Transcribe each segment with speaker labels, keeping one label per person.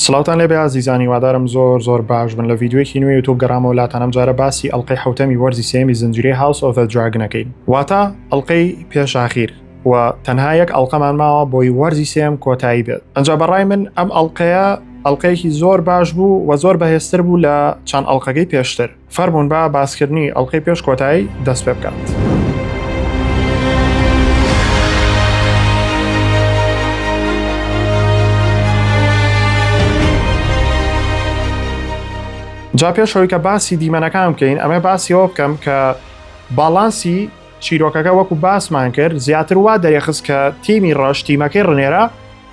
Speaker 1: سڵاوتان لێبێ ئازیزان هیوادارم زۆر زۆر باش بن لە ڤیدیۆیەکی نوێ یوتوب گەڕامەوە لاتان ئەم جارە باسی ئەڵلقەی حوتەمی وەرزی سێمی زنجیرەی House of the Dragon ەکەین واتە ئەڵلقەی پێش ئاخیر و تەنها یەک ئەڵلقەمان ماوە بۆی وەرزی سێم کۆتایی بێت ئەنجا بەڕای من ئەم ئەڵلقەیە ئەڵلقەیەکی زۆر باش بوو و زۆر بەهێزتر بوو لە چەند ئەڵلقەکەی پێشتر فەرمونون با باسکردنی ئەڵلقەی پێش کۆتایی دەست پێ بکات. جا پێش ئەوەی کە باسی دیمەنەکان بکەین ئەمە باسی ئەوە بکەم کە باڵانسی چیرۆکەکە وەکو باسمان کرد زیاتر وا دەرێخست کە تیمی ڕەش تیمەکەی ڕنێرە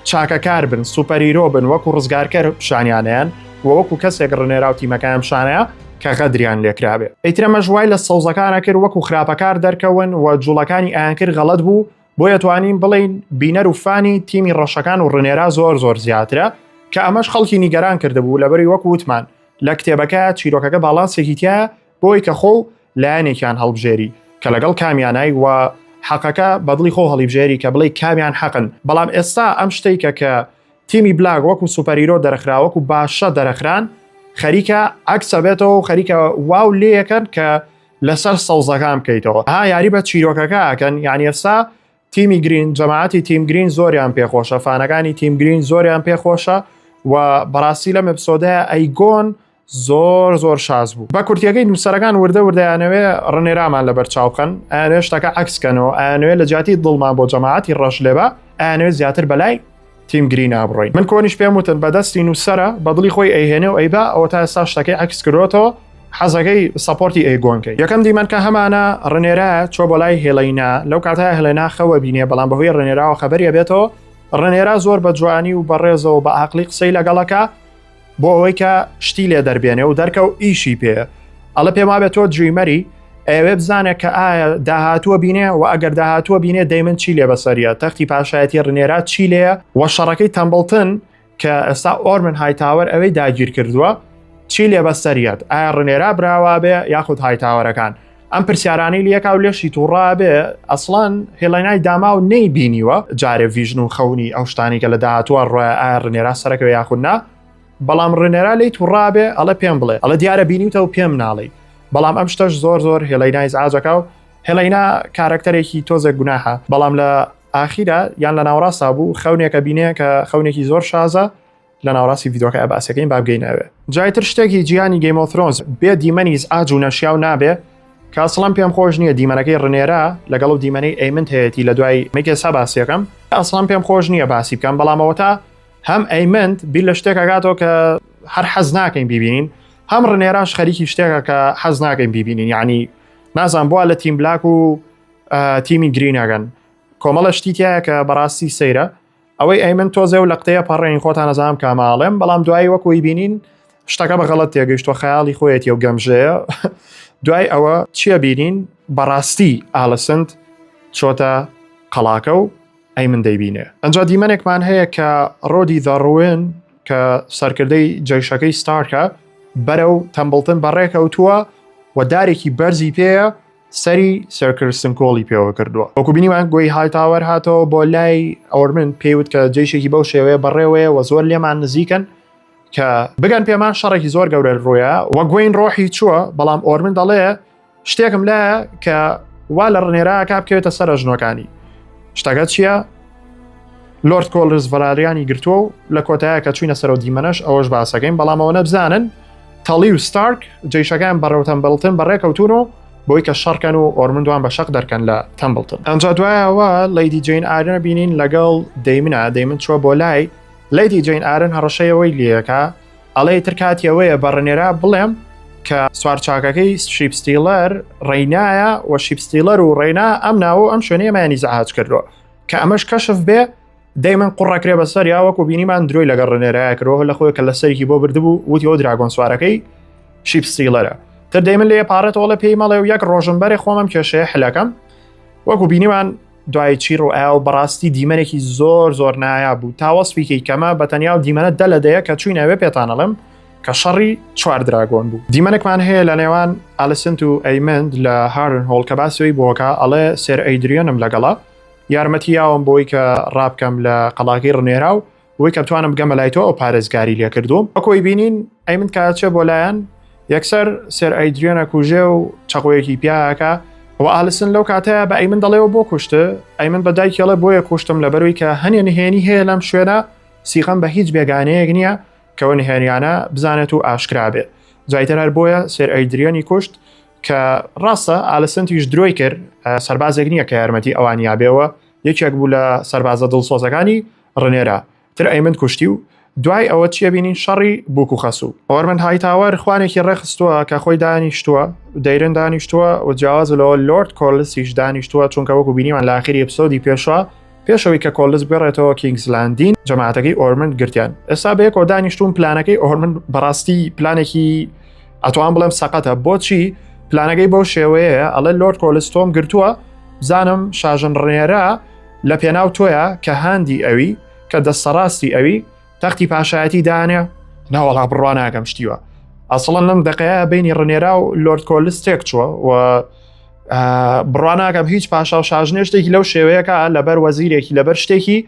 Speaker 1: چاکەکار بن superhero بن وەکو ڕزگارکەر پیشانیانیان و وەکو کەسێک ڕنێرا و تیمەکەیان پیشانەیە کە غەدریان لێکرابێ ئیتر ئەمەش وای لە سەوزەکانە کرد وەکو خراپەکار دەرکەون و جوڵەکانی ئەیان کرد غەڵەت بوو بۆیە توانین بڵین بینەر و فانی تیمی ڕەشەکان و ڕنێرا زۆر زۆر زیاترە کە ئەمەش خەڵکی نیگەران کردبوو لەبەری وەکو وتمان لە کتێبەکە چیرۆکەکە باڵانسێکی تایە بۆی کە خۆ لایەنێکیان هەڵبژێری کە لەگەڵ کامیانای و حەقەکە بەدڵی خۆ هەڵیبژێری کە بڵێ کامیان حەقن بەڵام ئێستا ئەم شتێکە کە تیمی black وەکو superhero دەرخرا وەکو باشە دەرەخران خەریکە عکسە بێتەوە و خەریکە واو لێیەکەن کە لەسەر سەوزەکان بکەیتەوە ها یاری بە چیرۆکەکە ئەکەن یعنی ئێستا تیمی green جەماعەتی تیم green زۆریان پێخۆشە فانەکانی تیم green زۆریان پێخۆشە و بەڕاستی لەم episode ەیە ئەیگۆن زۆر زۆر شاز بوو بە کورتیەکەی نووسەرەکان وردە وردەیانەوێ ڕنێرامان لەبەر چاو بخەن ئەیانەوێ شتەکە عکسکەنەوە ئەیانەوێ لە جیاتی دڵمان بۆ جەماعەتی ڕەش لێبا ئەیانەوێ زیاتر بەلای تیم green ا بڕۆین من کۆنیش پێم وتن بەدەستی نووسەرە بەدڵی خۆی ئەیهێنێ و ئەیبا ئەوە تا ئێستا شتەکەی عکس کردوەتەوە حەزەکەی support ی ئەیگۆنکەی یەکەم دیمەن کە هەمانە ڕنێرا چۆ بۆ لای هێڵینا لەو کاتە هێڵێنا خەوە بینێ بەڵام بەهۆی ڕنێراوە خەبەریە بێتەوە ڕنێرا زۆر بە جوانی و بەڕێزەوە بە ئاقلی قسەی لەگەڵەکە بۆ ئەوەی کە شتی لێ دەربێنێ و دەرکە و ئیشی پێ ئەڵە پێم وابێت تۆ dreamer ی ئەوێ بزانێت کە ئایا داهاتووە بینێ و ئەگەر داهاتووە بینێ دەیمن چی لێ بەسەریە تەختی پاشایەتی ڕنێرا چی لێیە و شەڕەکەی تەمبڵتن کە ئێستا ئۆرمن هایتاوەر ئەوەی داگیر کردووە چی لێ بەسەریەت ئایا ڕنێرا براوا بێ یاخود هایتاوەرەکان ئەم پرسیارانەی لەکا و لێشی تووڕا بێ ئەسڵان هێڵێنای داما و نەی بینیوە جارێ vision و خەونی ئەو شتانی کە لە داهاتووە ڕۆە ئایا ڕنێرا سەرەکەوە یاخود نا بەڵام ڕنێرا لی تووڕا بێ ئەڵێ پێم بڵێ ئەڵێ دیارە بینیوتە و پێم ناڵی بەڵام ئەم شتەش زۆر زۆر هێڵینای ئیزعاجەکە و هێڵینا کارەکتەرێکی تۆزێک گوناحە بەڵام لە ئاخیرا یان لە ناوەڕاستا بوو خەونێکە بینێ کە خەونێکی زۆر شازە لە ناوەڕاستی ڤیدۆکە باسەکەین با بگەینە ئەوێ. جا ئیتر شتێکی جیهانی Game of Thrones بێ دیمەنی ئیزعاج و نەشیاو نابێ کە ئەسڵەن پێم خۆش نییە دیمەنەکەی ڕنێرا لەگەڵ و دیمەنەی ئەیمنت هەیەتی لە دوای مێک ئێستا باسیەکەم ئەسڵەن پێم خۆش نییە باسی بکەم بەڵام ئەوەتا هەم ئەیمنت بیر لە شتێک ئەگاتەوە کە هەر حەز ناکەین بیبینین هەم ڕنێراش خەریکی شتێکە کە حەز ناکەین بیبینین یعنی نازان بووە لە تیم black و تیمی green ەکەن کۆمەڵە شتی تایە کە بەڕاستی سەیرە ئەوەی ئەیمن تۆزێ و لەقتەیە پەڕێن خۆتان نەزانم کاماڵێم بەڵام دوایی وەکوی بینین شتەکە بە غەڵەت تێگەیشتوە خەیاڵی خۆیەتی و گەمژەیە دوای ئەوە چییە بینین بەڕاستی ئالسنت چۆتە قەڵاکە و ئەی من دەیبینێ ئەنجا دیمەنێکمان هەیە کە ڕۆدی دەڕوێن کە سەرکردەی جەیشەکەی ستارکە بەرەو تەمبڵتن بەڕێکەوتووە و دارێکی بەرزی پێیە سەری سەر کرستن کۆڵی پێوە کردووە وەکو بینیمان گۆی هایتاوەر هاتەوە بۆ لای ئۆرمن پێیوت کە جەیشێکی بەو شێوەیە بەڕێوەیە و زۆر لێمان نزیکن کە بگەن پێمان شەڕێکی زۆر گەورە ڕوویە وە گوین ڕۆحی چووە بەڵام ئۆرمن دەڵێ شتێکم لایە کە وا لە ڕنێراکە بکەوێتە سەر ژنۆکانی شتەکە چییە؟ لۆرد کۆلرز ڤەلاریانی گرتووە و لە کۆتایە کە چوینە سەرەوە دیمەنەش ئەوەش باسەکەین بەڵام ئەوە نەبزانن تەڵی و ستارک جەیشەکان بەڕەو تەمبڵتن بەڕێکەوتون و بۆی کە شەڕکەن و ئۆرمندوان بە شەق دەرکەن لە تەمبڵتن ئەنجا دوایەوە لەیدی جین ئارن بینین لەگەڵ دەیمنا دەیمن چوە بۆ لای لەیدی جین ئارن هەڕەشەیەوەی لەکە ئەڵێ تر کاتیەوەیە بە ڕنێرا بڵێم کە سوارچاکەکەی Sheepstealer ڕینایە و Sheepstealer و ڕێنا ئەم ناوە ئەم شوێنەیەمانی زەعاج کردووە کە ئەمەش کەشف بێ دەیمن قوڕەکرێ بەسەر یا وەکو بینیمان درۆی لەگەڵ ڕنێرایە کردەوە لە خۆی کە لە سەرێکی بۆ بردبوو وتی ئەو dragon سوارەکەی Sheepstealer ە تر دەیمن لێ پارێتەوە لە پێی مەڵێ و یەک ڕۆژم بەرێ خۆمم کێشەیە حلەکەم وەکو بینیمان دوای چی ڕوئا و بەڕاستی دیمەنێکی زۆر زۆر نایا بوو تا وەسفیکەی کەمە بە تەنیا و دیمەنە دە لە دەیە کە چوینەوێ پێتانەڵم کە شەڕی چوار dragon بوو دیمەنێکمان هەیە لە نێوان ئالیسنت و ئەیمند لە هارن هۆڵ کە باسەوەی بۆکە ئەڵێ سێر ئەیدریۆنم لەگەڵە یارمەتی یاوم بۆی کە ڕابکەم لە قەڵاکەی ڕنێرا و بۆی کە بتوانم بگەمە لای تۆ ئەو پارێزگاری لێکردووم. وەکۆی بینین ئەیمن کە ئەچێ بۆ لایەن یەکسەر سێر ئەیدریۆن ئەکوژێ و چەقۆیەکی پیاکە و ئالسن لەو کاتەیە بە ئەیمن دەڵێەوە بۆ کوشت ئەیمن بە دایکیڵێ بۆیە کوشتم لەبەروی کە هەنێ نهێنی هەیە لەم شوێنە سیقەم بە هیچ بێگانەیەک نییە کەەوە نهێنیانە بزانێت و ئاشکرا بێت جایتر هەر بۆیە سێر ئەیدریۆنی کوشت کە ڕاستە ئالسنتیش درۆی کرد سەربازێک نییە کە یارمەتی ئەوانیا بێەوە یەکێک بوو لە سەربازە دڵسۆزەکانی ڕنێرا تر ئەیمن کوشتی و دوای ئەوە چیە بینین شەڕی بوک و خەسوو. ئۆرمن هایتاوەر خوانێکی ڕێکخستووە کە خۆی دانیشتووە، دەیرن دانیشتووە و جیاواز لەوە لۆرد کۆلسیش دانیشتووە چونکە وەکو بینیمان لە ئاخری episode ی پێشوە پێشەوەی کە کۆلس بگەڕێتەوە کینگز لاندین جەماعەتەکەی ئۆرمن گرتیان ئێستا بەیەکەوە دانیشتوون پلانەکەی ئۆرمن بەڕاستی پلانێکی ئەتوان بڵێم سەقەتە بۆچی پلانەکەی بەو شێوەیە ئەڵێ لۆرد کۆلس تۆم گرتووە بزانم شاژن ڕێرە لە پێناو تۆیە کە هاندی ئەوی کە دەستەڕاستی ئەوی تەختی پاشایەتی دانێ ناوەڵا بڕوا ناکەم شتیوە ئەسڵەن لەم دقەیە بینی ڕنێرا و لۆرد کۆلس تێک چووە و بڕوا ناکەم هیچ پاشا و شاژنێ شتێکی لەو شێوەیەکە لەبەر وەزیرێکی لەبەر شتێکی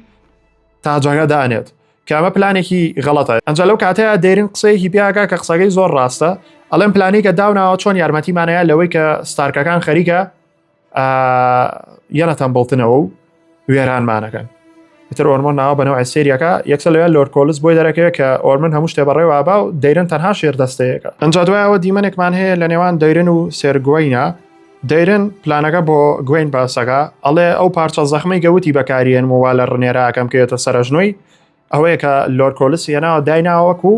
Speaker 1: تاجەکە دانێت کە ئەمە پلانێکی غەڵەتە ئەنجا لەو کاتەیە دەیرن قسەیەکی پیاکە کە قسەکەی زۆر ڕاستە ئەڵێم پلانی کە داوناوە چۆن یارمەتیمانەیە لەوەی کە ستارکەکان خەریکە یەنە تەمبڵتنەوە و وێرانمانەکەن ئیتر ئۆرمۆن ناوە بەنەوە سێریەکە یەکسەر لەوێ لۆرد کۆلس بۆی دەرەکەوێت کە ئۆرمن هەموو شتێ بەڕێوە با و دەیرن تەنها شێر دەستەیەکە ئەنجا دوایەوە دیمەنێکمان هەیە لە نێوان دەیرن و سێرگوینە دەیرن پلانەکە بۆ گوین باسەکە ئەڵێ ئەو پارچە زەخمەی گەوتی بەکاریێن وا لە ڕنێراکەم کەێتە سەرژنۆی ئەوەیە کە لۆرد کۆلس هێناوە دایناوەکو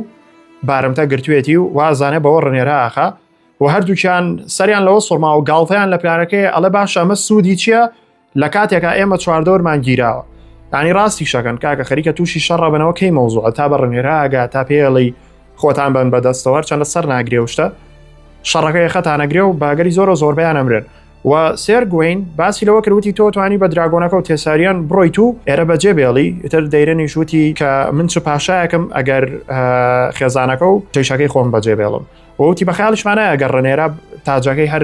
Speaker 1: بارمتە گرتوێتی و وازانێ بەوە ڕنێرا ئاخا و هەردووکیان سەریان لەوە سوڕما و گاڵتەیان لە پلانەکەی ئەڵێ باشە ئەمە سوودی چییە لە کاتێکا ئێمە چواردەورمان گیراوە ینی ڕاستی شەکەن کاکە خەریکە تووشی شەڕە بنەوە کەی مەوزوع تا بە ڕنێراگا تا پێڵی خۆتان بن بەدەستەوە هەرچەندە سەر ناگرێ و شتە شەڕەکە یەخەتانەگرێ و باگەری زۆرە زۆربیان ئەمرن و سێر گوین باسی لەوە کرد وتی تۆ توانی بە dragon ەکە و تێساریان بڕۆیت و ئێرە بەجێ بێڵی ئیتر دەیرنیش وتی کە من چ پاشایەکم ئەگەر خێزانەکە و جەیشەکەی خۆم بەجێ بێڵم وتی بە خەیاڵیشمان نایە گەر ڕنێرا تاجەکەی هەر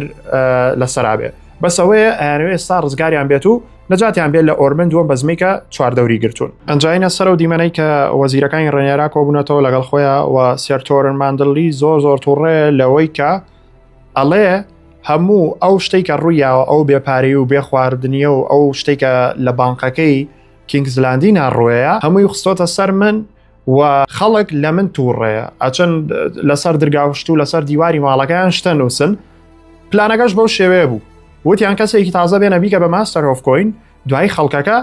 Speaker 1: لەسەرا بێ بەس ئەوەیە ئەیانەوێ ئێستا ڕزگاریان بێت و نەجاتیان بێت لە ئۆرمن دووەم بەزمەی کە چواردەوری گرتوون. ئەنجاینە سەر ئەو دیمەنەی کە وەزیرەکانی ڕێنێرا کۆبوونەتەوە لەگەڵ خۆیان و سێر تۆرن ماندڵی زۆر زۆر تووڕەیە لەوەی کە ئەڵێ هەموو ئەو شتێک کە ڕوویاوە ئەو بێپارەی و بێ خواردنیە و ئەو شتێک کە لە بانقەکەی کینگزلاندی ناڕۆیە هەمووی خستۆتە سەر من و خەڵک لە من تووڕەیە ئەچن لەسەر درگاوشت و لەسەر دیواری ماڵەکەیان شتە نووسن پلانەکەش بەو شێوەیە بوو وتیان کەسێکی تازە بێنە بیکە بە Master of Coin دوای خەڵکەکە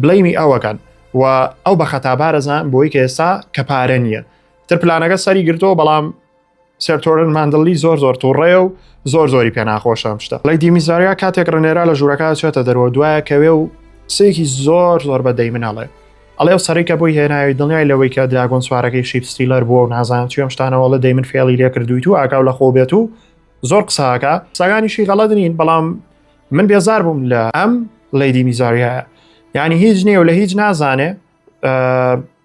Speaker 1: blame ی ئەوەکەن و ئەو بە خەتابارەزان بۆی کە ئێستا کە پارە نییە تر پلانەکە سەری گرتەوە بەڵام سێر تۆرن ماندڵی زۆر زۆر تووڕەیە و زۆر زۆری پێ ناخۆشە ئەم شتە. لەیدی میزاریا کاتێک ڕنێرا لە ژوورەکە ئەچێتە دەرەوە دوایە کەوێ و قسەیەکی زۆر زۆر بە دەیمن ئەڵێ ئەڵێ ئەو سەرەی کە بۆی هێناوی دڵنیای لەوەی کە dragon سوارەکەی sheep stealer بووە و نازانم چی ئەم شتانەوە ئەڵێ دەیمن فێڵی لێ کردوویت و ئاگاو لە خۆ بێت و زۆر قسەکە قسەکانیشی غەڵەت نین بەڵام من بێزار بووم لە ئەم لەیدی میزاریایە یعنی هیچ نییە و لە هیچ نازانێ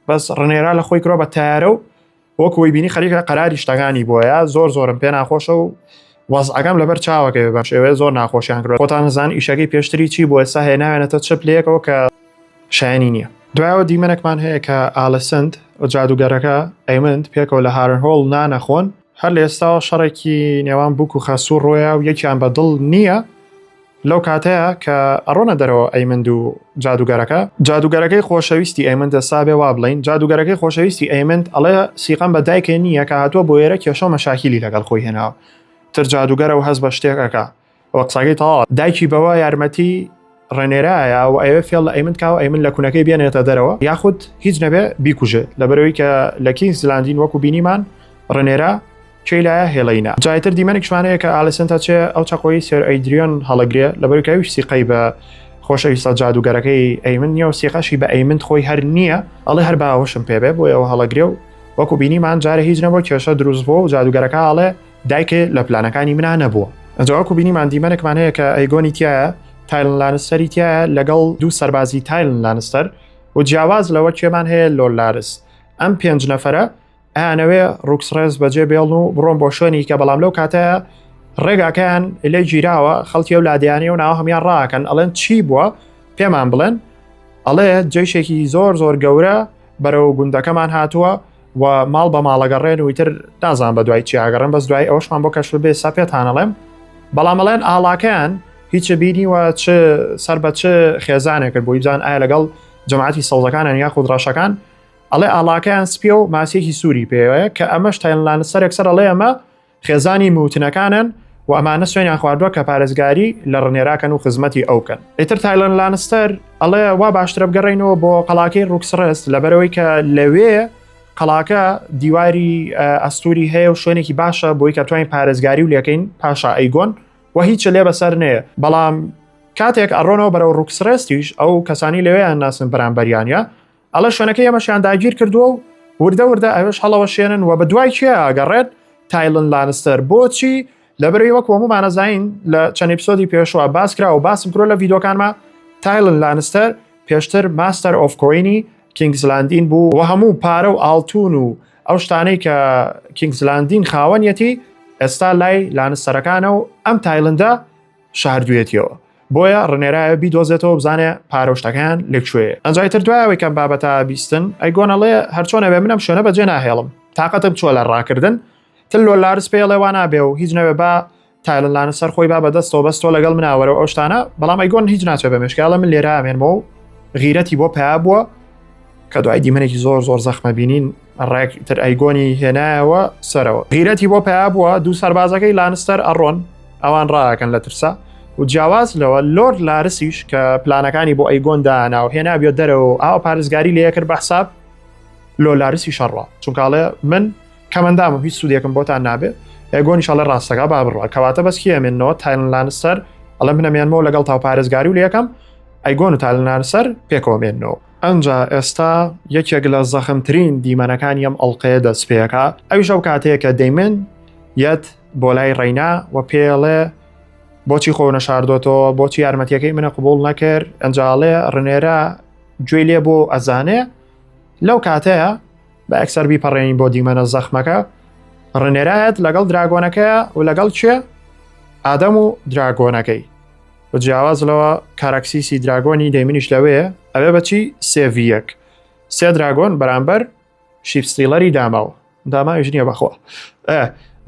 Speaker 1: بەس ڕنێرا لە خۆی کرۆ بە تارە و وەک وەی بینی خەریکە قەراری شتەکانی بۆیە زۆر زۆرم پێ ناخۆشە و وەزعەکەم لەبەر چاوەکەوێ بەم شێوەیە زۆر ناخۆشیان کرد خۆتان زان ئیشەکەی پێشتری چی بۆ ئێستا هێناوێنەتە چ پلەیەکەوە کە شایانی نییە. دوایەوە دیمەنێکمان هەیە کە ئالسنت و جادوگەرەکە ئەیمند پێکەوە لە هارنهۆڵ نان ئەخۆن، هەر لە ئێستاوە شەڕێکی نێوان بوک و خەسوو ڕۆیە و یەکیان بە دڵ نییە، لەو کاتەیە کە ئەڕۆنە دەرەوە ئەیمند و جادوگەرەکە، جادوگەرەکەی خۆشەویستی ئەیمند ئێستا بێ وا بڵێین جادوگەرەکەی خۆشەویستی ئەیمند ئەڵێ سیقەم بە دایکێ نییە کە هاتووە بۆ ئێرە کێشە و مەشاکیلی لەگەڵ خۆی هێناوە تر جادوگەرە و هەست بە شتێک ئەکا و قسەکەی تەواوە دایکی بەوە یارمەتی ڕێنێرایە و ئەیەوێ فێڵ لە ئەیمند کا و ئەیمند لە کونەکەی بێنێتە دەرەوە یاخود هیچ نەبێ بیکوژێ لەبەرەوەی کە لە کینگز لاندین وەکو بینیمان ڕێنێرا کێی لایە هێڵینا. جا ئیتر دیمەنێکیشمان هەیە کە ئالیسنت ئەچێ ئەو چەقۆی سێر ئەیدریۆن هەڵەگرێ لەبەرئەوەی کە ئەویش سیقەی بە خۆشەویستە جادووگەرەکەی ئەیمن نییە و سیقەشی بە ئەیمن خۆی هەر نییە ئەڵێ هەر باوەشم پێ بێ بۆیە ئەوە هەڵەگرێ و وەکو بینیمان جارێ هیچ نەبوو کێشە دروست بووە و جادووگەرەکە ئەڵێ دایکێ لە پلانەکانی منا نەبووە. ئەنجا وەکو بینیمان دیمەنێکمان هەیە کە ئەیگۆنی تیایە تایلن لانستەری تیایە لەگەڵ دوو سەربازی تایلن لانستەر و جیاواز لەوە کێمان هەیە لۆر لارس ئەم پێنج نەفەرە ئەیانەوێ ڕوکسڕێز بەجێ بێڵن و بڕۆن بۆ شوێنی کە بەڵام لەو کاتەیە ڕێگاکەیان لێ گیراوە خەڵکی ئەو لادیانی و ناوە هەمان ڕاکەن ئەڵێن چی بووە پێمان بڵێن ئەڵێ جەیشێکی زۆر زۆر گەورە بەرەو گوندەکەمان هاتووە و ماڵ بە ماڵەگەڕێن و ئیتر نازان بە دوای چیاگەڕێن بەس دوای ئەوشمان بۆ کەشف بێ سا پێتانەڵێم بەڵام ئەڵێن ئاڵاکەیان هیچ بینیوە چ سەر بە چ خێزانێک کرد بۆی بزان ئایا لەگەڵ جەماعەتی سەوزەکانن یاخود ڕەشەکان ئەڵێ ئاڵاکەیان سپیە و ماسیەکی سووری پێوەیە کە ئەمەش تایلان سەرێک سەر ئەڵێ ئەمە خێزانی موتنەکانن و ئەمانە سوێنیان خواردووە کە پارێزگاری لە ڕنێراکەن و خزمەتی ئەو بکەن. ئیتر تایلن لانستەر ئەڵێ وا باشترە بگەڕێینەوە بۆ قەڵاکەی ڕوکسڕێست لەبەرەوەی کە لەوێ قەڵاکە دیواری ئەستوری هەیە و شوێنێکی باشە بۆی کە توانین پارێزگاری و لەکەین پاشا ئەیگۆن و هیچ لێ بەسەر نەیە بەڵام کاتێک ئەڕۆنەوە بەرەو ڕوکسڕێستیش ئەو کەسانی لەوێیان ناسن بەرامبەریانە ئەڵێ شوێنەکەی ئێمەشیان داگیر کردووە و وردە وردە ئەوێش هەڵەوەشێنن و بە دوای کێ ئەگەڕێت تایلن لانستەر بۆچی لەبەرەوەی وەک هەموومانەزانین لە چەند episode ی پێشوە باس کرا و باسم کرۆ لە ڤیدۆکانما تایلن لانستەر پێشتر Master of Coin ی کینگزلاندین بوو و هەموو پارە و ئاڵتون و ئەو شتانەی کە کینگزلاندین خاوەنیەتی ئێستا لای لانستەرەکانە و ئەم تایلندە شاردویەتیەوە بۆیە ڕنێرایە بیدۆزێتەوە بزانێ پارە و شتەکان لەکوێیە. ئەنجا ئیتر دوای ئەوەی کەم بابەتە بیستن ئەیگۆن ئەڵێ هەرچۆن ئەوێ من ئەم شوێنە بەجێ ناهێڵم تاقەتم چووە لە ڕاکردن تل لۆ لارس پێ ئەڵێ وا نابێ و هیچ نەوێ با تایلن لانە سەر خۆی با بەدەستەوە بەس تۆ لەگەڵ مناوەرە ئەو شتانە بەڵام ئەیگۆن هیچ ناچێ بە مێشکە ئەڵێ من لێرە ئەمێنمەوە و غیرەتی بۆ پیا بووە کە دوای دیمەنێکی زۆر زۆر زەخمە بینین ڕێک تر ئەیگۆنی هێنایەوە سەرەوە غیرەتی بۆ پیا بووە دوو سەربازەکەی لانستەر ئەڕۆن ئەوان ڕاکەن لە ترسا و جیاواز لەوە لۆرد لارسیش کە پلانەکانی بۆ ئەیگۆن دانا و هێنابیە دەرەوە ئاو پارێزگاری لێ کرد بە حساب لۆ لارسی شەڕوە چونکاڵێ من کەمەندام و هیچ سوودێکم بۆتان نابێ ئەگۆنی شەڵێ ڕاستەکە با بڕوە کەواتە بەس کێ مێنەوە تایلن لانستەر ئەڵێ منەمێنمەوە لەگەڵ تاو پارێزگاری و لەکەم ئەیگۆن و تایلن لانستەر پێکەوە مێنەوە ئەنجا ئێستا یەکێک لە زەخمترین دیمەنەکانی ئەم ئەڵلقەیە دەست پێەکە ئەویش ئەو کاتەیە کە دەیمن یەت بۆ لای ڕێینا و پێڵێ بۆچی خۆ نەشاردۆتەوە بۆچی یارمەتیەکەی منە قوبول نەکرد ئەنجاڵێ ڕنێرە گوێی لێ بۆ ئەزانێ لەو کاتەیە بە ئەکسەر بیپەڕێنین بۆ دیمەنە زەخمەکە ڕنێرایەت لەگەڵ dragon ەکەیە و لەگەڵ کێ ئادەم و dragon ەکەی و جیاواز لەوە کاراکسیسی dragon ی دەیمنیش لەوێ ئەوێ بەچی سێڤیەک سێ dragon بەرامبەر Sheepstealer ی داماو داماویش نییە بەخوا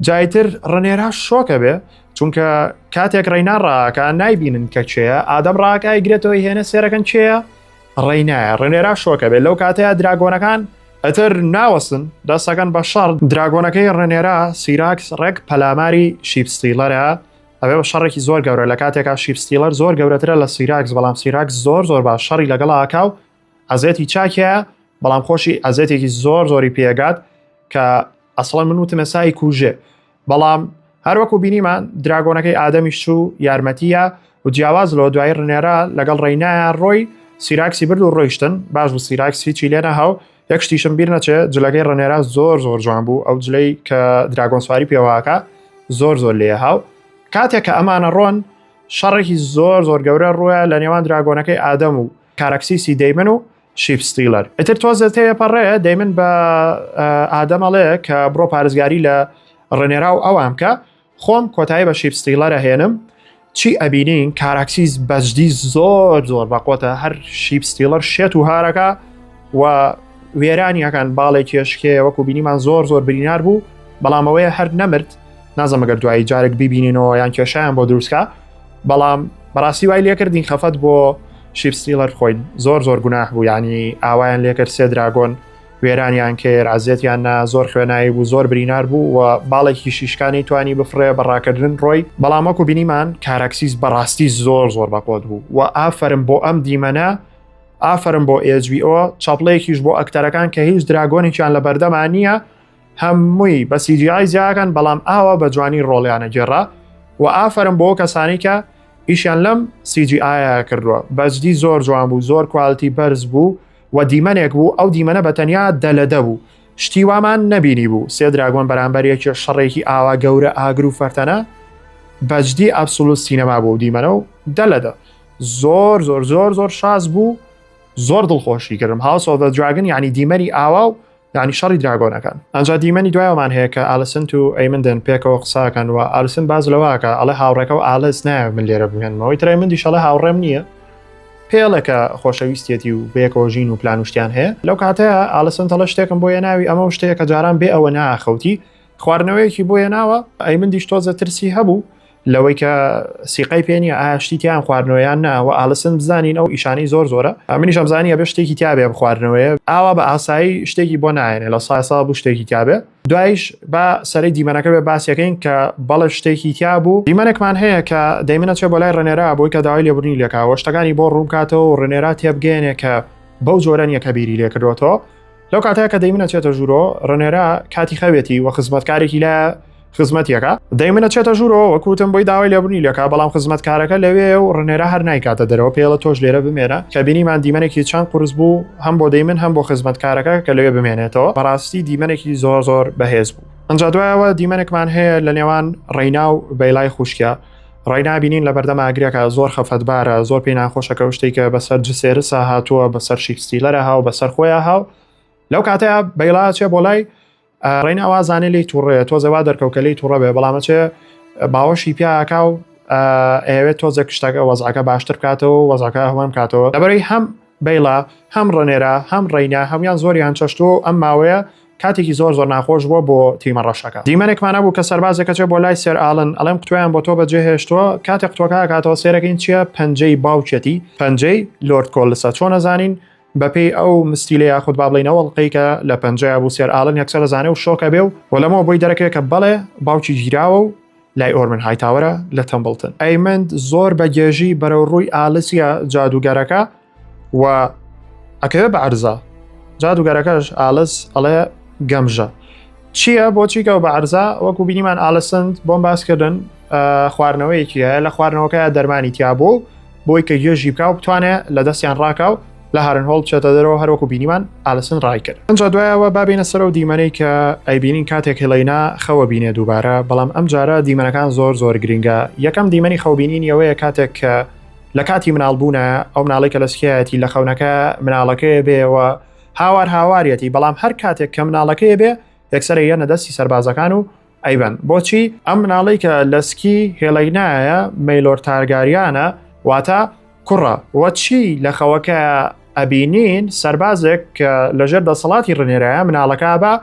Speaker 1: جایتر ڕنێرا شۆکە بێ چونکە کاتێک ڕێنا ڕاکە نایبینن کە کێیە ئادەم ڕاکای گرێتەوەی هێنە سێرەکەن کێیە ڕێنایە ڕنێرا شۆکە بێ لەو کاتەیە dragon ەکان ئەتر ناوەستن دەستەکەن بە شەڕ dragon ەکەی ڕنێرا سیراکس ڕێک پەلاماری Sheepstealer ە ئەوێ بە شەڕێکی زۆر گەورە لە کاتێکا Sheepstealer زۆر گەورەترە لە سیراکس بەڵام سیراکس زۆر زۆر باش شەڕی لەگەڵ ئاکا و ئەزێتی چاکەیە بەڵام خۆشی ئەزێتێکی زۆر زۆری پێگات کە ئەسڵەن من وتم ئێستا کوژێ بەڵام هەروەکو بینیمان dragon ەکەی ئادەمیش چوو یارمەتیە و جیاواز لەوە دوایی ڕنێرا لەگەڵ ڕینایە ڕۆی سیراکسی برد و ڕۆیشتن باش بوو سیراکس هیچی لێ نەهاو یەک شتیشم بیر نەچێ جلەکەی ڕنێرا زۆر زۆر جوان بوو ئەو جلەی کە dragon سواری پێواکە زۆر زۆر لێ هاو کاتێک کە ئەمانە ڕۆن شەڕێکی زۆر زۆر گەورە ڕووە لە نێوان dragon ەکەی ئادەم و کاراکسیسی دەیمن و Sheepstealer ئیتر تۆزێ تێپەڕێ دەیمن بە ئادەم ئەڵێ کە بڕۆ پارێزگاری لە ڕێنێرا و ئەوان بکە خۆم کۆتایی بە Sheepstealer ە هێنم چی ئەبینین کاراکسیس بەجدی زۆر زۆر بەقوتە هەر Sheepstealer شێت و هارەکە و وێرانیەکان باڵێک کێشکێ وەکو بینیمان زۆر زۆر برینار بوو بەڵام ئەوەیە هەر نەمرد نازەمەگەر دوایی جارێک بیبینینەوە یان کێشیان بۆ دروستکە بەڵام بەڕاستی وای لێکردین خەفەت بۆ Sheepstealer خۆین زۆر زۆر گوناح بوو ینی ئاوایان لێکرد سێ dragon وێرانیان کرد عزیەتیان نا زۆر خوێنایی بوو زۆر برینار بوو و باڵێکی شیشکانی توانی بفرێ بە ڕاکردن ڕۆی بەڵام وەکو بینیمان کاراکسیس بەڕاستی زۆر زۆر بەقوت بوو و ئافرم بۆ ئەم دیمەنە ئافرم بۆ HBO چاپڵەیەکیش بۆ ئەکتەرەکان کە هیچ dragon ێکیان لە بەردەما نییە هەمووی بە CGI زیاکەن بەڵام ئاوا بە جوانی ڕۆڵیانە گێڕا و ئافرم بۆ کەسانی کە ئیشیان لەم CGI کردووە بەجدی زۆر جوان بوو زۆر quality بەرز بوو و دیمەنێک بوو ئەو دیمەنە بە تەنیا دە لە دە بوو شتی وامان نەبینی بوو سێ dragon بەرامبەر یەکێ شەڕێکی ئاوا گەورە ئاگر و فەرتەنە بەجدی absolute cinema بوو دیمەنە و دە لە دە زۆر زۆر زۆر زۆر شاز بوو زۆر دڵخۆشی کردم House of Dragon یعنی دیمەنی ئاوا و یانی شەڕی dragon ەکان. ئەنجا دیمەنی دوایەوەمان هەیە کە ئالسنت و ئەیمندن پێکەوە قساکەن و ئالسن باز لەوەکە ئەڵێ هاوڕێکە و ئالس نایە من لێرە بمێنمەوەی ترای من دیش ئەڵێ هاوڕێم نییە. پێڵێ کە خۆشەویستێتی و بەیەکەوە ژین و پلان و شتیان هەیە. لەو کاتەیە ئالسنت ئەڵێ شتێکم بۆ هێناوی ئەمە و شتەیە کە جاران بێ ئەوە ناخەوتی خواردنەوەیەکی بۆ هێناوە ئەیمندیش تۆزە ترسی هەبوو لەوەی کە سیقەی پێ نییە ئایا شتی تیان خواردنەوەیان نا و ئالسن بزانین ئەو ئیشانەی زۆر زۆرە منیش ئەمزانی ئەبێ شتێکی تیا بێ بخواردنەوەیە ئاوا بە ئاسایی شتێکی بۆ نایەنێ لە ساسا بوو شتێکی تیا بێ دوایش با سەرەی دیمەنەکە بێ باسیەکەین کە بەڵێ شتێکی تیا بوو دیمەنێکمان هەیە کە دەیمنە چێ بۆ لای ڕێنێرا بۆی کە داوای لێبوردنی لێکاوە شتەکانی بۆ ڕوون بکاتەوە و ڕێنێرا تێبگەیەنێ کە بەو جۆرە نییە کە بیری لێکردوەتەوە لەو کاتەیە کە دەیمنە چێتە ژوورۆ ڕێنێرا کاتی خەوێتی و خزمەتکارێکی لە خزمەتیەکە دەیمنە چێتە ژوورەوە وەکوتم بۆی داوای لێبوردنی لێکا بەڵام خزمەتکارەکە لەوێ و ڕنێرا هەر نایکاتە دەرەوە پێڵە تۆش لێرە بمێنە کە بینیمان دیمەنێکی چەند قورس بوو هەم بۆ دەیمن هەم بۆ خزمەتکارەکە کە لەوێ بمێنێتەوە بەڕاستی دیمەنێکی زۆر زۆر بەهێز بوو ئەنجا دوایەوە دیمەنێکمان هەیە لە نێوان ڕینا و بەیلای خوشکە ڕینا بینین لە بەردەم ئاگرەکە زۆر خەفەتبارە زۆر پێی ناخۆشەکە و شتێک کە بەسەر جسێرسا هاتووە بەسەر Sheepstealer ە هاو بەسەر خۆیان هاو لەو کاتەیە بەیلا چێ بۆ لای ڕێنا وازانێ لێی تووڕەیە تۆزە وا دەرکەوت کە لێی تووڕە بێ بەڵام ئەچێ باوەشی پیاکا و ئەیەوێت تۆزێک شتەکە وەزعەکە باشتر بکاتەوە و وەزعەکە هەمان بکاتەوە لەبەرەی هەم بەیڵا هەم ڕنێرا هەم ڕێینا هەموان زۆریان چەشتووە و ئەم ماوەیە کاتێکی زۆر زۆر ناخۆش بووە بۆ تیمە ڕەشەکە دیمەنێکمان هەبوو کە سەربازێک ئەچێ بۆ لای سێر ئاڵن ئەڵێم قوتویان بۆ تۆ بەجێ هێشتووە کاتێک قوتوەکە ئەکاتەوە سێرەکەین چییە پەنجەی باوکێتی پەنجەی لۆرد کۆلسە چۆن ئەزانین بەپێی ئەو مستیلە یاخود با بڵێین ئەو ئەڵقەی کە لە پەنجەیا بوو سێر ئالن یەکسەر ئەزانێ و شۆک ئەبێ و وە لەمەوە بۆی دەرەکەوێ کە بەڵێ باوکی گیراوە و لای ئۆرمن هایتاوەرە لە تەمبڵتن. ئەیمەند زۆر بە گێژی بەرەو ڕووی ئالسیە جادووگەرەکە و ئەکەوێ بە عەرزا. جادووگەرەکەش ئالس ئەڵێ گەمژە. چییە بۆچی کەوە بە عەرزا؟ وەکو بینیمان ئالسند بۆم باس کردن خواردنەوەیەکی هەیە لە خواردنەوەکە دەرمانی تیا بوو بۆی کە گێژی بکا و بتوانێ لە دەستیان ڕاکا و لە هارن هۆڵ بچێتە دەرەوە هەروەکو بینیمان ئالسن ڕای کرد ئەنجا دوایەوە با بێینە سەر ئەو دیمەنەی کە ئەیبینین کاتێک هێڵینا خەوە بینێ دووبارە بەڵام ئەم جارە دیمەنەکان زۆر زۆر گرنگە یەکەم دیمەنی خەوبینینی ئەوەیە کاتێک کە لە کاتی مناڵ بوونە ئەو مناڵی کە لە سکیایەتی لە خەونەکە مناڵەکەی بێەوە هاوار هاواریەتی بەڵام هەر کاتێک کە مناڵەکەی بێ یەکسەر یەنە دەستی سەربازەکان و ئەیبەن. بۆچی؟ ئەم مناڵەی کە لە سکی هێڵەینایە مەیلۆر تارگاریانە واتە کوڕە وە چی لە خەوەکەیا ئەبینین سەربازێک کە لەژێر دەسەڵاتی ڕنێرایە مناڵەکە ئەبا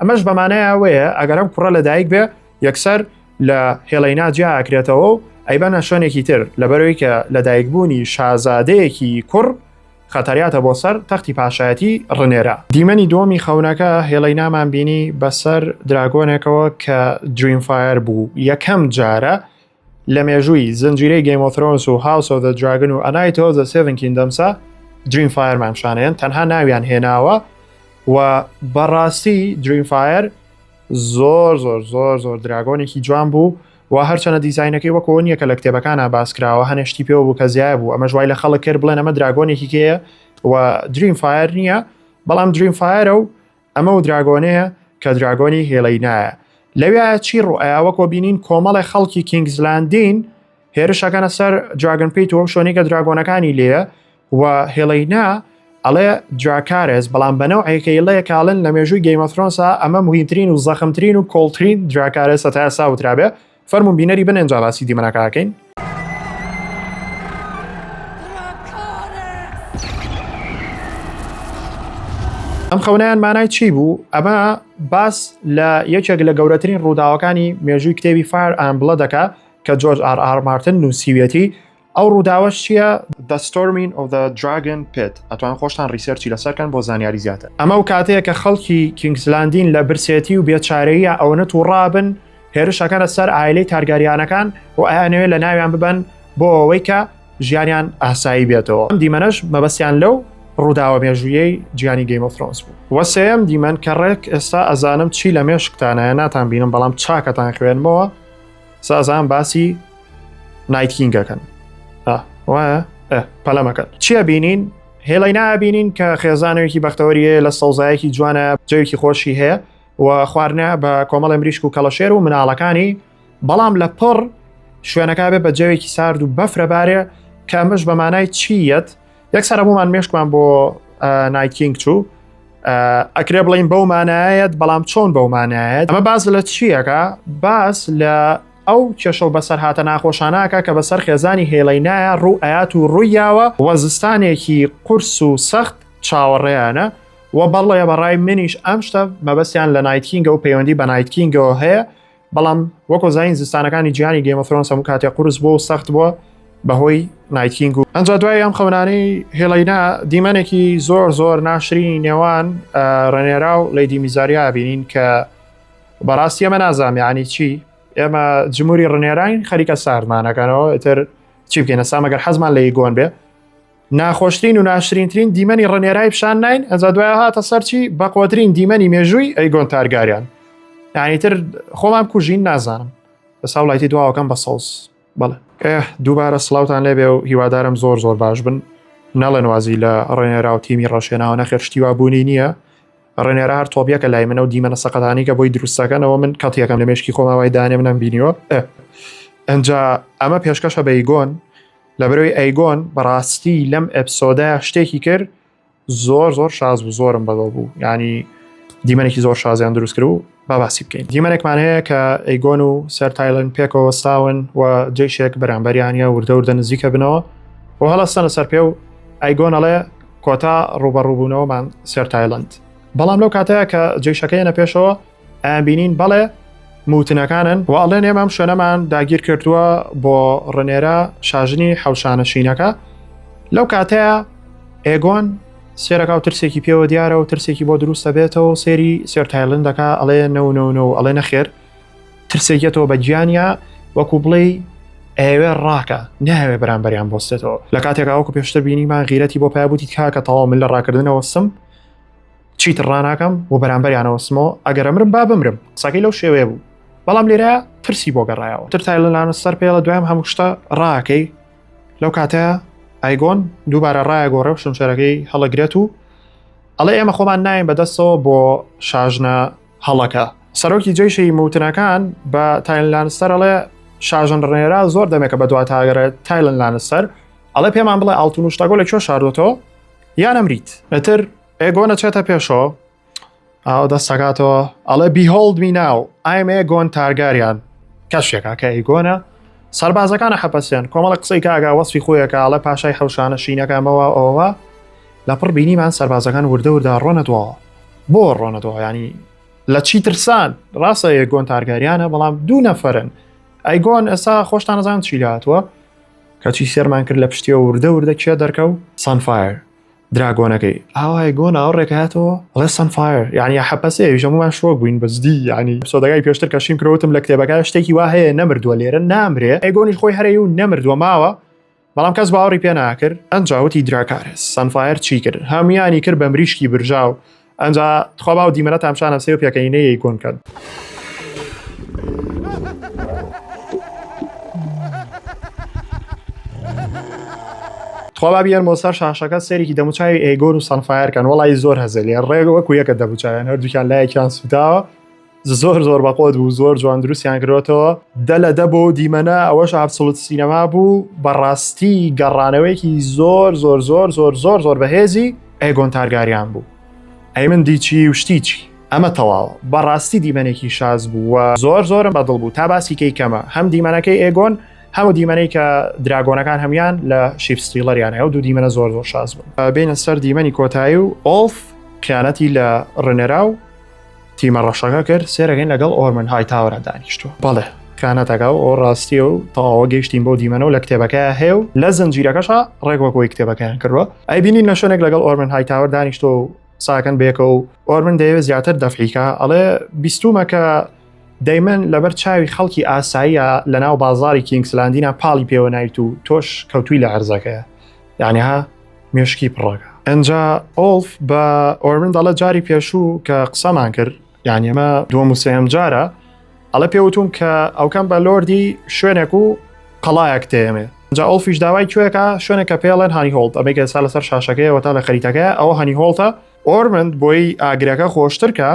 Speaker 1: ئەمەش بە مانای ئەوەیە ئەگەر ئەم کوڕە لەدایک بێ یەکسەر لە هێڵەینا جیا ئەکرێتەوە و ئەیبەنە شوێنێکی تر لەبەرەوەی کە لەدایکبوونی شازادەیەکی کوڕ خەتەریاتە بۆ سەر تەختی پاشایەتی ڕنێرا. دیمەنی دووەمی خەونەکە هێڵەینامان بینی بەسەر dragon ێکەوە کە Dreamfyre بوو، یەکەم جارە لە مێژووی زنجیرەی Game of Thrones و House of the Dragon و A Knight of the Seven Kingdoms ا Dreamfyre مان پیشانەیەن تەنها ناویان هێناوە و بەڕاستی Dreamfyre زۆر زۆر زۆر زۆر dragon ێکی جوان بوو و هەرچەنە دیزاینەکەی وەکەوە نییە کە لە کتێبەکانە باس کراوە هەنێ شتی پێوە بوو کە زیای بوو ئەمەش وای لە خەڵک کرد بڵێن ئەمە dragon ێکی کێیە و Dreamfyre نییە بەڵام Dreamfyre ە و ئەمە و dragon ەیە کە dragon ی هێڵینایە لەوێ چی ڕوئیا وەکۆ بینین کۆمەڵی خەڵکی King's Landing هێرشەکەنە سەر Dragon Pit و شوێنی کە dragon ەکانی لێیە و هێڵینا ئەڵێ Dracarys بەڵام بە نەوعێکەی ڵێ کاڵن لە مێژووی Game of Thrones ا ئەمە مهمترین و زەخمترین و کۆڵترین Dracarys ە تا ئێستا وترابێ فەرموون بینەری بن ئینجا باسی دیمەنەکە ئەکەین. ئەم خەونەیان مانای چی بوو؟ ئەمە باس لە یەکێک لە گەورەترین ڕووداوەکانی مێژووی کتێبی Fire and Blood ەکە کە جۆرج ئار ئار مارتن نووسیویەتی ئەو ڕووداوەش چییە؟ The Storming of the Dragon Pit ئەتوان خۆشتان research ی لەسەر کەن بۆ زانیاری زیاتر. ئەمە ئەو کاتەیە کە خەڵکی King's Landing لە برسێتی و بێچارەییا ئەوەنە تووڕابن هێرش ئەکەنە سەر عایلەی تارگاریانەکان و ئەیانەوێت لە ناویان ببەن بۆ ئەوەی کە ژیانیان ئاسایی بێتەوە. ئەم دیمەنەش مەبەستیان لەو ڕووداوە مێژوویەی جیهانی Game of Thrones بوو. وە سێیەم دیمەن کە ڕێک ئێستا ئەزانم چی لە مێشکتانایە ناتانبینم بەڵام چاکەتان خوێنمەوە سازان باسی Night King ەکەن وایە پەلەمەکەن چیە بینین هێڵی نابینین کە خێزانێکی بەختەوەری هەیە لە سەوزایەکی جوانە جەوێکی خۆشی هەیە و خواردنە بە کۆمەڵی مریشک و کەڵەشێر و مناڵەکانی بەڵام لە پڕ شوێنەکە بێ بە جەوێکی سارد و بەفرەبارێ کە ئەمەش بە مانای چییەت یەکسەر هەموومان مێشکمان بۆ Night King چوو ئەکرێ بڵین بەو مانایەت بەڵام چۆن بەو مانایەت ئەمە باس لە چیەکە باس لە ئەو کێشە و بەسەرهاتە ناخۆشانەکە کە بەسەر خێزانی هێڵینایە ڕوو ئەیات و ڕوویاوە و زستانێکی قورس و سەخت چاوەڕێیانە و بەڵێ بەڕای منیش ئەم شتە مەبەستیان لە Night King ە و پەیوەندی بە Night King ەوە هەیە بەڵام وەکۆ زانین زستانەکانی جیهانی Game of Thrones هەموو کاتێ قورس بووە و سەخت بووە بەهۆی Night King و ئەنجا دوای ئەم خەونانەی هێڵینا دیمەنێکی زۆر زۆر ناشرینی نێوان ڕێنێرا و Lady میزاریا بینین کە بەڕاستی ئەمە نازانم یعنی چی ئێمە جمهوری ڕنێراین خەریکە ساردمانەکەنەوە ئیتر چی بکەینە سامەگەر حەزمان لە ئیگۆن بێ ناخۆشترین و ناشرینترین دیمەنی ڕنێرای پیشان ناین ئەجا دوای هاتە سەرچی بەقوەترین دیمەنی مێژووی ئەیگۆن تارگاریان یعنی تر خۆمان کوژین نازانم بە ساوڵایتی دواوەکەم بە سەوز بەڵێ ئێه دووبارە سڵاوتان لێبێ و هیوادارم زۆر زۆر باش بن نەڵێن وازی لە ڕێنێرا و تیمی ڕەشێناوە نەخێر شتی وا بوونی نییە ڕێنێرا هەر تۆپیەکە لای منە و دیمەنە سەقەتانی کە بۆی دروستەکەنەوە من کەتیەکەم لە مێشکی خۆما وای دانێ منم بینیوە ئەنجا ئەمە پێشکەشە بە ئیگۆن لەبەرەوەی ئەیگۆن بەڕاستی لەم episode ە شتێکی کرد زۆر زۆر شاز بوو زۆرم بەدڵ بوو ینی دیمەنێکی زۆر شازیان دروست کرد و با باسی بکەین دیمەنێکمان هەیە کە ئەیگۆن و سەر تایلن پێکەوە وەستاون و جەیشێک بەرامبەریانە وردە وردە نزیکە بنەوە و هەڵەستەنە سەر پێ و ئەیگۆن ئەڵێ کۆتا ڕوبەڕووبوونەوەمان سەر تایلند بەڵام لەو کاتەیە کە جەیشەکەیەنە پێشەوە ئەیان بینین بەڵێ موتنەکانن و ئەڵێن ئێمە ئەم شوێنەمان داگیر کردووە بۆ ڕنێرە شاژنی حەوشانەشینەکە لەو کاتەیە ئێگۆن سێرەکە و ترسێکی پێوە دیارە و ترسێکی بۆ دروستە بێتەوە سێری سێرتایلن دەکا ئەڵێ نەو نەو نەو ئەڵێ نەخێر ترسێکێتەوە بە گیانیا وەکو بڵێ ئەوێ ڕاکە ناوێ بەرامبەریان بۆستێتەوە لە کاتێکا وەکو پێشتر بینیمان غیرەتی بۆ پایبووتی کاکە تەواو من لە ڕاکردنەوە سم چیتر ڕاناکەم و بەرامبەریانەوە سمۆ ئەگەر ئەمرم با بمرم قسەکەی لەو شێوەیە بوو بەڵام لێرە ترسی بۆ گەڕایەوە تر تایلەلانە سەر پێڵە دوام هەموو شتە ڕاکەی لەو کاتە ئایگۆن دووبارە ڕایە گۆڕێ و شمشێرەکەی هەڵەگرێت و ئەڵێ ئێمە خۆمان ناین بەدەستەوە بۆ شاژنە هەڵەکە سەرۆکی جەیشی موتنەکان بە تایلن لانستەر ئەڵێ شاژن ڕێرا زۆر دەمێکە بە دوا تاگەرێت تایلن لانستەر ئەڵێ پێمان بڵێ ئاڵتون و شتەگۆ لە کوێ شاردۆتەوە یان ئەمریت ئەتر ئێگۆن ئەچێتە پێشەوە ئاو دەستەکاتەوە ئەڵێ Behold me now I'm Aegon Targaryen کەشێکا کە ئەیگۆنە سەربازەکانە حەپەسیان کۆمەڵە قسەی کاگا وەسفی خۆیەکە ئەڵێ پاشای حەوشانە شینەکەمەوە ئەوە لەپڕ بینیمان سەربازەکان وردە وردە ڕۆنە دواوە بۆ ڕۆنە دواوە ینی لە چی ترسان ڕاستە ئێگۆن تارگاریانە بەڵام دوو نەفرن ئەیگۆن ئێستا خۆشتان نەزان چی لاتوە کەچی سێرمان کرد لە پشتیەوە وردە وردە کێ دەرکەوت سانفایر dragon ەکەی ئاوای گۆن ئاوڕێک هاتەوە ئەڵێ سەنفایر یعنی حەپەسێ هەموومان شۆک بووین بەجدی یعنی episode ەکەی پێشتر کە شیم کرۆتم لە کتێبەکە شتێکی وا هەیە نەمردووە لێرە نامرێ ئەیگۆنیش خۆی هەرەی و نەمردووە ماوە بەڵام کەس باوەڕی پێ ناکرد ئەنجا وتی دراکارس سەنفایر چی کرد هەمویانی کرد بە مریشکی برژاو ئەنجا تخوا باو دیمەنە تامشانە سێ و پێکەینەیەی گۆن کەن. تخوا با بیێنمەوە سەر شاشەکە سەیرێکی دەموچاوی ئێگۆن و سەنفایەر کەن وەڵی زۆر هەزەلیە ڕێگ وەکو یەکە دەموچاویان هەردووکیان لایەکیان سوتاوە زۆر زۆر بەقۆت بوو زۆر جوان دروستیان کردوەتەوە دە لە دە بۆ دیمەنە ئەوەش absolute cinema بوو بەڕاستی گەڕانەوەیەکی زۆر زۆر زۆر زۆر زۆر زۆر بەهێزی ئێگۆن تارگاریان بوو ئەی من دیچی و شتی چی ئەمە تەواوە بەڕاستی دیمەنێکی شاز بوو و زۆر زۆرم بەدڵ بوو تا باسی کەی کەمە هەم دیمەنەکەی ئێگۆن هەموو دیمەنەی کە dragon ەکان هەموان لە sheep stealer یان هەیە و دوو دیمەنە زۆر زۆر شاز بوون بینە سەر دیمەنی کۆتایی و ئۆڵف خیانەتی لە ڕنێرا و تیمە ڕەشەکە کرد سێرەکەین لەگەڵ ئۆرمن هایتاوەرە دانیشتووە بەڵێ خیانەتەکە و ئەو ڕاستیە و تەواوە گەیشتین بۆ دیمەنە و لە کتێبەکە هەیە و لە زنجیرەکەشا ڕێک وەکۆی کتێبەکەیان کردووە ئەی بینین لە شوێنێک لەگەڵ ئۆرمن هایتاوەر دانیشتووە و قساکەن بێکە و ئۆرمن دەیەوێت زیاتر دەفعیکە ئەڵێ بیستومە کە دەیمن لەبەر چاوی خەڵکی ئاساییە لە ناو بازاری کینگسلاندینا پاڵی پێوە نایت و تۆش کەوتوی لە عەرزەکەیە یعنی ها مێشکی پڕەکە ئەنجا ئۆڵف بە ئۆرمن دەڵێ جاری پێشوو کە قسەمان کرد یعنی ئەمە دووەم و سێم جارە ئەڵێ پێوتوم کە ئەوکەم بە لۆردی شوێنێک و قەڵایەک تێمێ جا ئۆڵفیش داوای کوێکە شوێنێک کە پێڵێن هانی هۆڵت ئەمەی کە ئێستا لەسەر شاشەکەیەوە تا لە خەریتەکەیە ئەوە هانی هۆڵتە ئۆرمند بۆی ئاگرەکە خۆشترکە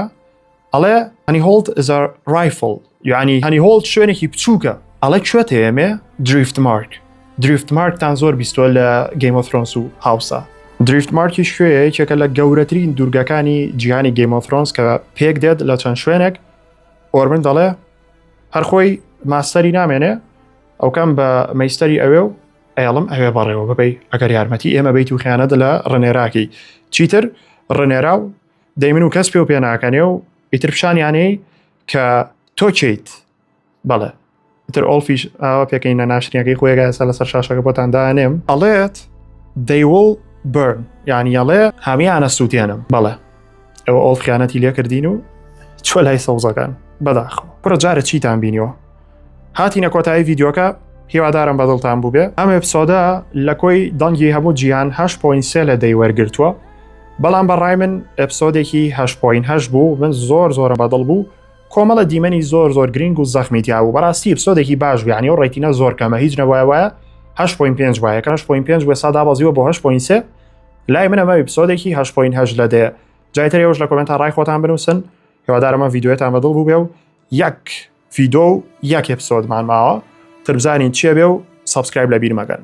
Speaker 1: ئەڵێ هانی هۆڵت is a rifle یعنی هانی هۆڵت شوێنێکی بچووکە ئەڵێ کوێ تێمێ دریفت مارک دریفت مارکتان زۆر بیستوە لە گەیم ئۆف ثرۆنس و هاوسا دریفت مارکیش کوێیە یەکێکە لە گەورەترین دوورگەکانی جیهانی گەیم ئۆف ثرۆنس کە پێک دێت لە چەند شوێنێک ئۆرمن دەڵێ هەر خۆی master ی نامێنێ ئەوکەم بە maester ی ئەوێ و ئەیڵم ئەوێ بەڕێوە ببەی ئەگەر یارمەتی ئێمە بیت و خیانەت لە ڕنێراکی چیتر ڕنێرا و دەیمن و کەس پێ و پێناکەنێ و ئیتر پیشانیانەی کە تۆ کێیت بەڵێ ئیتر ئۆڵفیش ئاوا پێکەینە ناشرینەکەی خۆیەکە ئێستا لەسەر شاشەکە بۆتان دانێم ئەڵێت they will burn یعنی ئەڵێ هەمیانە سووتێنم بەڵێ ئەوە ئۆڵف خیانەتی لێکردین و چوە لای سەوزەکان بەداخەوە کوڕە جارە چیتان بینیوە هاتینە کۆتایی ڤیدیۆکە هیوادارم بەدڵتان بووبێ ئەم episode ە لە کۆی دەنگی هەموو جیهان 8.3 لە دەی وەرگرتووە بەڵام بە ڕای من episode ێکی 8.8 بوو من زۆر زۆرم بەدڵ بوو کۆمەڵە دیمەنی زۆر زۆر گرنگ و زەخمی تیا بوو بەڕاستی episode ێکی باش بوو یعنی ئەو rating ە زۆر کەمە هیچ نەبوایە وایە 8.5 وایە کە 8.5 بوو ئێستا دابەزیوە بۆ 8.3 لای من ئەمە episode ێکی 8.8 لە دەیە جایتر ئێوەش لە comment ا ڕای خۆتان بنووسن هیوادارم ئەم ڤیدیۆیەتان بەدڵ بوو بێ و یەک ڤیدۆ و یەک episode مان ماوە تر بزانین چیە بێ و subscribe لە بیر مەگەن.